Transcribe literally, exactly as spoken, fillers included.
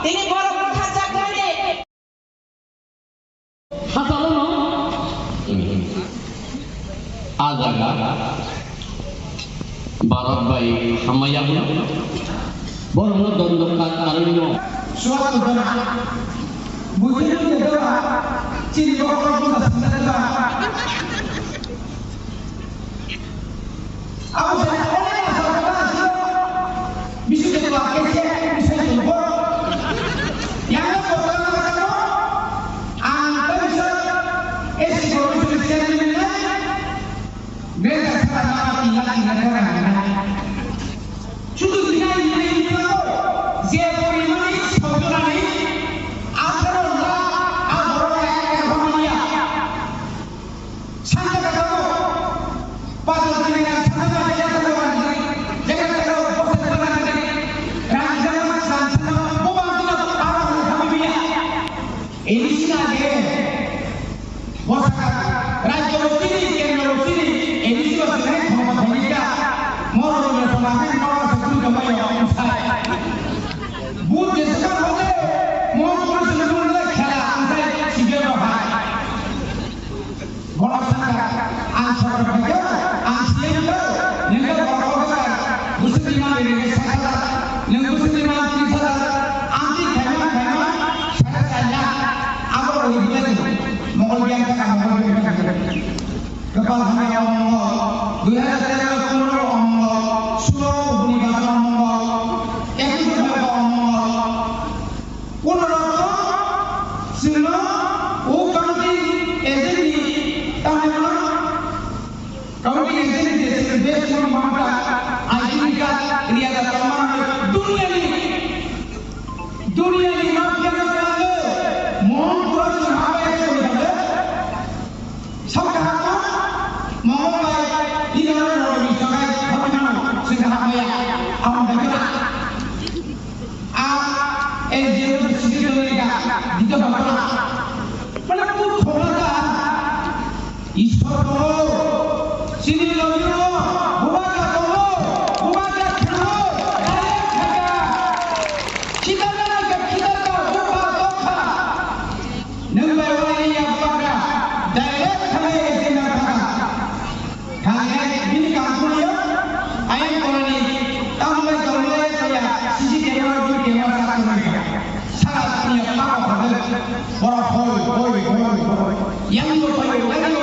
Ini borok bwtharjakmani. Hachalono a jaga Bharat bai hamya borokno don dokar karwi no. Suat udana. Bujui bujui doa. Chini bokol bunda sunda doa. Abo saya orang yang salah kata sih. Bisa jadi wakil saya, bisa jadi bos. Yang ada orang kata, angka bisa, eh, si guru bisa jadi mana? Beda sama nama tinggal tinggal orang mana? Sudu tinggal tinggal itu, je poriman ini, saudara ini, asal orang, asal orang yang kaya kaya. Santa Katao, Padre General, Santa Maria, Santa Maria, General Katao, Joseph Fernandez, Rajana Santa, Bobang Tuna, Arang Hamibia. Ini sih lagi. Bosaka, Rajya Lotini, Kendra Lotini, ini sih lagi, Khama Khamika, Moro Lotini, Moro Lotini, Moro Lotini, Moro Lotini, Moro Lotini, Moro Lotini, Moro Lotini, Khela, Ansai, Sibir Rohai. Borok sakha, ang sorkar phaikha, ang C M kha, nwng khe borok kha, bwswk ni manwi rwgwi sak hajar, nwng bwswk ni manwi tris hajar, ang twi khaima khaima sare char lakh, abo rwgwi bwlai se, Mongol biyang kha, Mongol biyang kha. Kwpal hamya o Mongol, dui hajar tero pondro o Mongol, sulo o buni basa o Mongol, ekush o Mongol. Kono rok chwngno o counting agent ni tamo counting agent ni je chwng best one mamta I D card riya da tamo duniya ni duniya ni mafia no kale mon pura chwng habai chwng kale. Sokha hapma, Mongol bai, ina no rok ni sakai hapma no, sokha hapma ya, ang bai kena. A, N G O ni sigi dong ni ka, dito ba kena. Mana ku thokna ka, Ishwar ko, sini lo ni lo, buba ka ko lo, buba ka ko lo, direct thaka. Kita na ka, kita ka, buba tokha. Nwng bai wani yak paka, direct thangwi agent no thangkha. Thangwi bini kaam khulio, ayang koloni, tamo bai tongmani toya, C C camera, video camera, saka tongmani. Saka tongya paka paka, borok hoi, hoi, hoi, hoi. Yang bo hoi, yang